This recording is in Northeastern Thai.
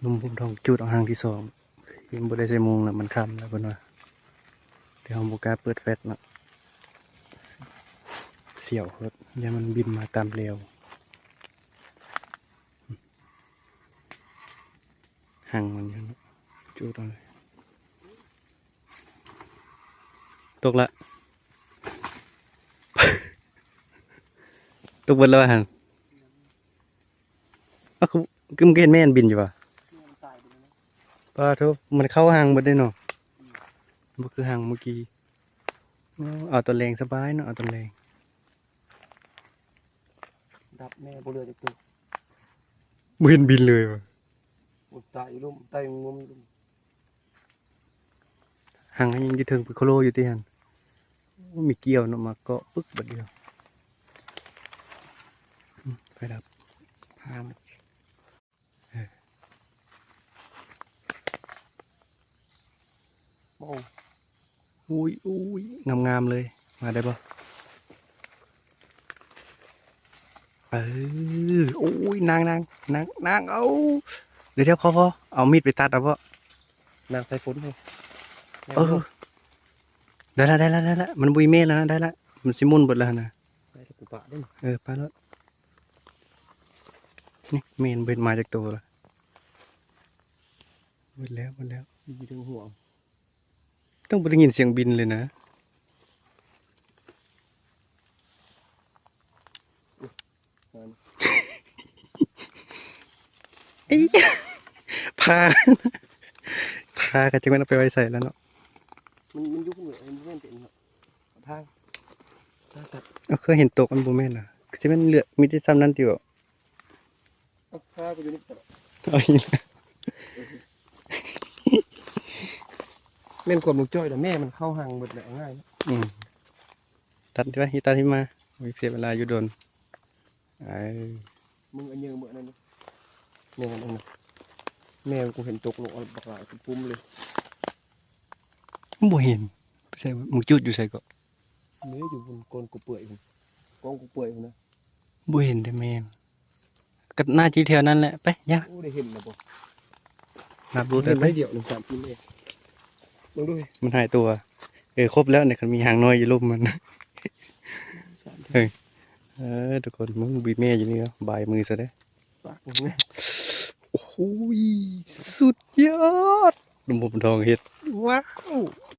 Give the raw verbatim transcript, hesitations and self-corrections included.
หนุ่มผมทองจุดเอาหางที่สอง ยังบ่ได้ใส่โมงแล้ว มันค่ำแล้วเพิ่นว่า แต่เฮาบ่กล้าเปิดแฟลชเนาะ เสี่ยวโพด ย่านมันบินมาตามแนว หางมันอยู่เนาะ จุดเอาเลย ตกละ ตกเบิดแล้วหั่น อ้าว คือ คือมันก็เห็นแม่มันบินอยู่วะ มันตายไปแล้วนะ ปาโท มันเข้าหางเบิดเลยเนาะ อืม บ่คือหางเมื่อกี้ เอา เอาตอนแลงสบายเนาะ เอาตอนแลง ดับแม่บ่เหลือจักตัว บ่เห็นบินเลยว่ะ โอ้ย ตายอยู่ลุ่ม ตายอยู่ลุ่ม หางยังอยู่เทิง ไปโคโลอยู่ติหั่น โอ้ มีเกี่ยวเนาะ มาเกาะปึ๊กบัดเดียว อืม ไฟดับ พามัน เออ โอ้ อุ้ย อุ้ย งามๆเลย มาได้บ่ เออ โอ้ย นาง นาง นาง นาง เอา เดี๋ยวๆ พอๆ เอามีดไปตัดเอาบ่ นางใส่ฝนให้ เออ ได้ละ ได้ละ ได้ละ มันบ่มีแม่แล้วนะ ได้ละ มันสิหมุนเบิดแล้วนะ ไปแล้วกูปะเด้อ เออ ไปแล้ว นี่แม่มันเบิดมาจากตัวละ เบิดแล้ว เบิดแล้ว อยู่เทิงหัว ต้องบ่ได้ยินเสียงบินเลยนะ เอ้ย พา พาก็จักแม่นเอาไปไว้ใสแล้วเนาะ มัน มันอยู่ข้างเหนือ มันบ่แม่นเต็มเนาะ ทาง ทางตัด เอา เคยเห็นตกมันบ่แม่นเหรอ คือสิแม่นเหลือ มีแต่ซ้ำนั่นติบ่ เอา พากูอยู่นี่ตลอด เอาอีกแล้ว แม่นความลุงจ้อยนะ แม่มันเข้าหางเบิดแหละ เอาง่ายนะ อืม ตัดที่ว่า ตัดที่มา บ่เสียเวลาอยู่โดน เออ มึงเอาเยอะเบิดนั่นดิ แม่มันนะ แม่กูเห็นตกลงเอาบักหลายกูปุ้มเลย บ่เห็น ไปใส่ มึงจุดอยู่ใส่ก็ นี่อยู่บนกองกูเปื่อยพุ่น กองกูเปื่อยพุ่นนะ บ่เห็นเด้แม่น ก็น่าจะแถวนั้นแหละ ไปย่าง โอ้ ได้เห็นแล้วบ่ นับดู เห็น ได้ไป ได้เดียวหนึ่ง สาม กิโล เบิ่งดู มันหายตัว เออ ครบแล้วเนี่ย คันมีหางน้อยอยู่ลุ่มมัน สาม เฮ้ย เออ ทุกคน มึงบีบแม่อยู่นี่เหรอ บายมือซะเด้อ ปากมึงเนี่ย โอ้ย สุดยอด หนุ่มผมทองเฮ็ด ว้าว